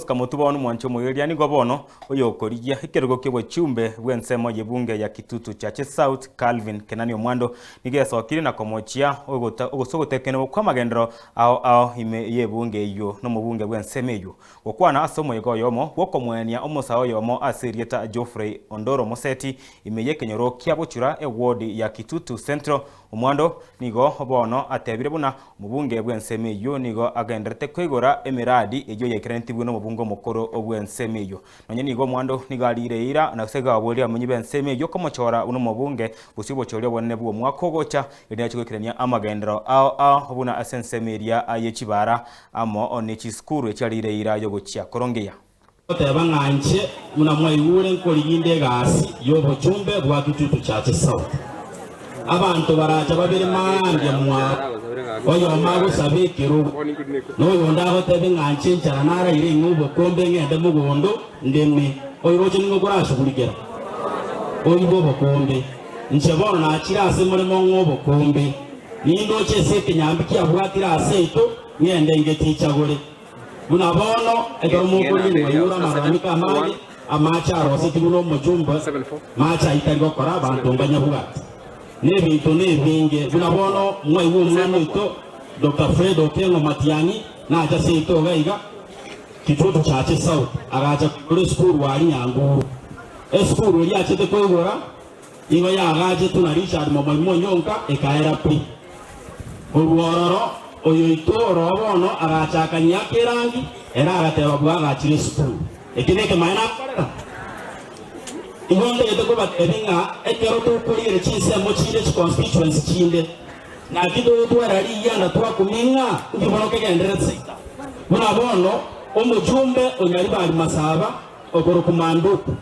Togosika motwe bono mwanche omoeria nigo bono oyokorigia ekerogo ki'obochumbe bw'ensemo y'ebunge ya Kitutu Chache South Calvin Kenani Omwando nigo esokire na komochia gose ogotekenigwa kw'amagenderero ao ao ime y'ebunge eyio nomobunge bw'ensemo eyio. Gokwana ase omoyega oyomo bw'okomoenia omosae oyomo ase erieta Geoffrey Ondoro Moseti ime y'ekenyoro kia Bochura eward ya Kitutu Central Omwando nigo bono atebire buna omobunge bw'ensemo eyio nigo agendererete koigora emeradi eyio yaikeranetigwe nomobunge omokoro bw'ensemo eyio. Nonya nigo omwando nigo ariire eira na gose gaboria abamenyi b'ensemo eyio komochora buna omobunge gose obochori obonene bw'omwaka ogocha erinde ache goikerania amagenderero ao ao buna ase ensemo eria ye chibara amo ne chisukuru echiariire eira y'ogochia korongeya. Goteba ng'a inche buna mwaigure nkorigia egasi y'obochumbe bwa Kitutu Chache South. Abanto baracha babere mambia mwao, oyomo agosaba ekerogo, na oyonde agotebe ng'a inche enchara naraire ing'e obokombe ng'ende mogondo ndeme. Oiroche ning'o okorasugurikera oigwe obokombe? Inche bono nachire ase more mong'e obokombe, nindoche ase ekenyambi kiabwatire aase aito, ng'ende ngetichagore. Buna bono, ekero mokoria mwaigure amaramiko amange, amache arosetie buna omochumba, mache ayio tari gokora abanto mbanyabwate. Nebinto nebinge. Buna bono mwaigwa omwana oito Doctor Fred Okengo Matiang'i nacha seito iga iga, Kitutu Chache South, agacha koigora esukuru aria Nyanguru. Esukuru eria achete koigora Nigo yaagachetwe na Richard Momoimo Onyonka ekaera pi. Korwa ororo oyoito oroo bono agachaka nyiaka erangi, ere agateba bwagachire esukuru. Eke nekemaene akorera? Igo ntagete kobatebia ng'a ekero tokorigereria chinsemo chinde chiconstituency chinde, naki togotwara rigianda twakumia ng'a nki bono kegendererete seita. Buna bono omojumbe o Nyaribari Masaba okorokwa Manduku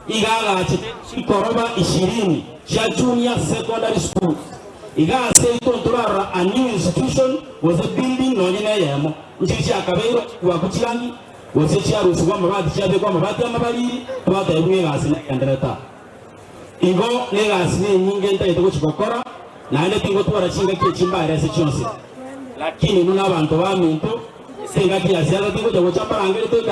iga agachete chikoroba ishirini chia Junior Secondary Schools. Iga ase aito ntorarora a new institution gose building nonye neyemo, nchiri chiakabeirwe chigwaku chirangi gose chiarusigwe amabati chiabekwa amabati amabariri, twatebwa ng'a egasi negendererete aa. Igo negasi nenyinge ntagete gochia gokora, naende tingotwara chingaki echi mbaere ase chionsi. Lakini inwe nabanto baminto, ase engaki ya siasa tingocha gocha mbarangerie toika.